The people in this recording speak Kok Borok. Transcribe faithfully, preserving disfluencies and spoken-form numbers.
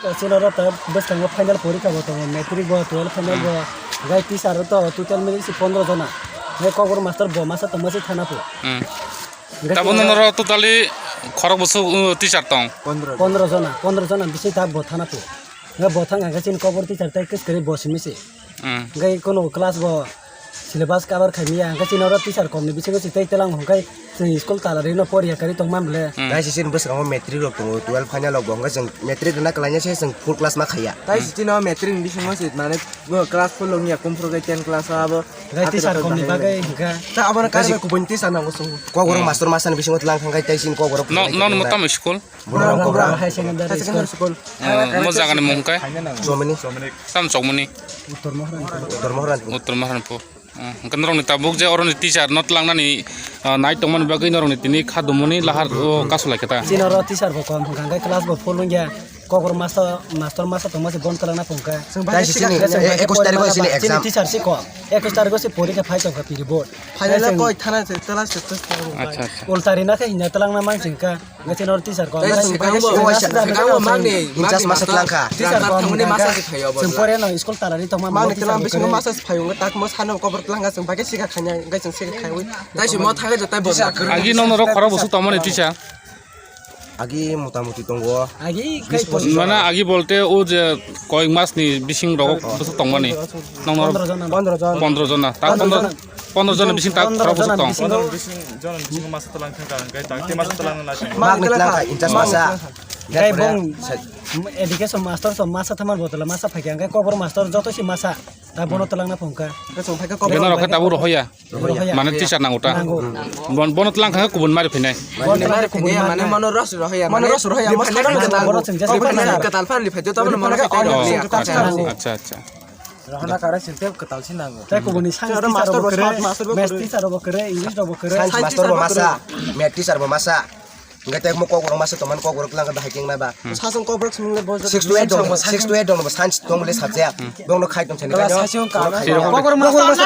Chini oro ta bwskango final porikha bo tongo, matric bo, twelve final bo. Gai teacher to total mili si pondro jona. Gai kokborok master bo masa tongma si thana po. Hmm. Gai Tabuk chini noro totally khorok bwswk, uh, teacher tong? Pondro jona, pondro jona bisi ta bo thana po. Gai bo thang hwnkhe chini kokborok teacher tai kwskwrwi bo simi se. Hmm. Gai kono class bo syllabus cover khaimya, hwnkhe chini oro teacher komni bisingo se tei telang hwnkhe chwng school tala rino poriya kari tongma bwle. Hmm. Gai se chini bwskango matric rok tongo, twelve final rok bo, hwnkhe chwng matric rwna kwlainai se chwng full class ma khaiya. Tai se chini o matric ni bisingo se mane class full wngya, kumphuru gai ten class o abo. Gai teacher komni bagwi hwnkhe. Ta abono kari bai kubun teacher nango chwng. Kokborok master masa ni bisingo tlang thangkhai tai chini kokborok. No, no, no, tamo school? Buram Buram Buram Buram High Secondary School. School. Oh, mo jagani mung kai? Chomani. Tam Chokmani. Uttor Maharani. Uttor Maharani. Uttor Maharani po. Oh, hwnkhe norokni tabuk je oroni teacher no tlangnani, ah, nai tongmani bagwi norokni tini kha dumuni lahar o kasu lai khe ta. Chini oro teacher bo kom hwnkha hwnkhe class bo full wngya. Kokborok master, master masa tongma se bon kwlangna phungkha. Tai se chini, e-, ekus tarikh o chini exam. Chini teacher si kom. Ekus tarikh o se porikha phai tongkha piri board. Final koi thana se tala se test. Acha, acha. Ulta rina khe hinya talangna mang singkha. Ngasino teacher ko. Tei swkang bo, swkang bo magni, inchas masa tlangkha. Teacher ko thangmani masa se phaio bo. Chwng pore no school talari tongma. Magni tlang bisingo masa se phaio wngkha, tak mo sano kobor tlangkha, chwng bagwi sika khanya, hwnkhe chwng sika khaiwi. Tai se mo thangwi tai bo. Agi nokno rok khorok bwswk tongmani teacher. Agi motamuti tongo. Agi kai to. Mana agi bolte o je koyek mas ni bising rogo bwswk tongmani. Nokno pondro jona. Pondro jona. Ta pondro jona. Pondro jona bising ta khorok bwswk tong. Pondro jona bising. Jona bisingo masa tlang thangkha, hwnkhe tak te masa tlang na. Magni tlang kha, inchas masa. Kai bong education master so masa thamar botolo masa phaikha, hwnkhe kobor master joto si masa. Ta bono tlang na phungkha. Beno rokhe tabuk rohoya. Rohoya. Mane teacher nango ta. Nango. Bon-, bono tlang kha kubun mari phinai. Bon tlang kubun mari. Mane mono ros rohoya, mane ros rohoya, mo sakno kwtal. Bono chwng jesa kwtal. Kwtal phan liphaito, tabuk mono kwtal. Oh, acha, acha. Rohana kara sinte kwtal si nango. Tai kubuni science teacher bo kwrwi, maths teacher bo kwrwi, English bo kwrwi. Science master bo masa, math teacher bo masa. Hwnkhe tai mo kokborok masa tongmani kokborok tlang kha bahai khe wngnai ba. Sasong kokborok simi le bo six to eight dong, six to eight dong bo science tong le subject. Dong no khai tong sani. Class sasong ka. Kokborok masa.